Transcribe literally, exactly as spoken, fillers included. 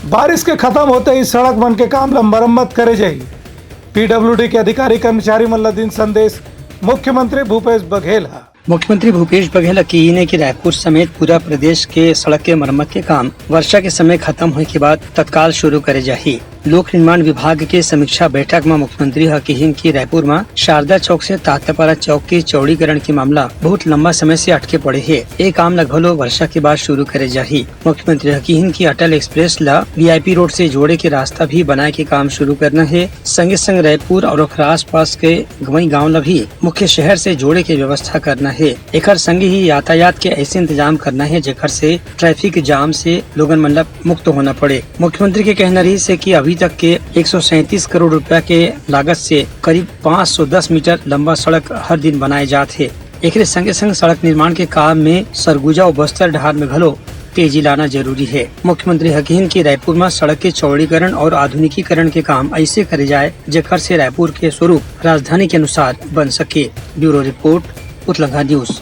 बारिश के खत्म होते ही सड़क मन के काम ला मरम्मत करे जाही। पीडब्ल्यूडी के अधिकारी कर्मचारी मन ला दिन संदेश मुख्यमंत्री भूपेश बघेल ह। मुख्यमंत्री भूपेश बघेल ह किहीन हे कि रायपुर समेत पूरा प्रदेश के सड़क के मरम्मत के काम वर्षा के समय खत्म होए के बाद तत्काल शुरू करे जाही। लोक निर्माण विभाग के समीक्षा बैठक म मुख्यमंत्री ह किहीन कि रायपुर म शारदा चौक से तातापारा चौक के चौड़ीकरण के मामला बहुत लंबा समय से अटके पड़े हे। ए काम ल घलो वर्षा के बाद शुरू करे जाही। मुख्यमंत्री ह किहीन कि अटल एक्सप्रेस ल वीआईपी रोड से जोड़े के रास्ता भी बनाए के काम शुरू करना हे। संगे संग रायपुर और ओखर आसपास के गंवई गांव ल भी मुख्य शहर से जोड़े के व्यवस्था करना हे। एखर संगे ही यातायात के ऐसे इंतजाम करना हे, जेकर से ट्रैफिक जाम से लोगन मन ल मुक्त होना पड़े। मुख्यमंत्री के कहना रहिस हे कि अभी तक के एक सौ सैंतीस करोड़ रुपया के लागत से करीब पाँच सौ दस मीटर लंबा सड़क हर दिन बनाए जात हे। एकरे संगे संग सड़क निर्माण के काम में सरगुजा अउ बस्तर डहार में घलो तेजी लाना जरूरी हे। मुख्यमंत्री ह किहीन कि रायपुर म सड़क के चौड़ीकरण और आधुनिकीकरण के काम ऐसे करे जाए, जेकर से रायपुर के स्वरूप राजधानी के अनुसार बन सके। Bureau report, Utlangha news.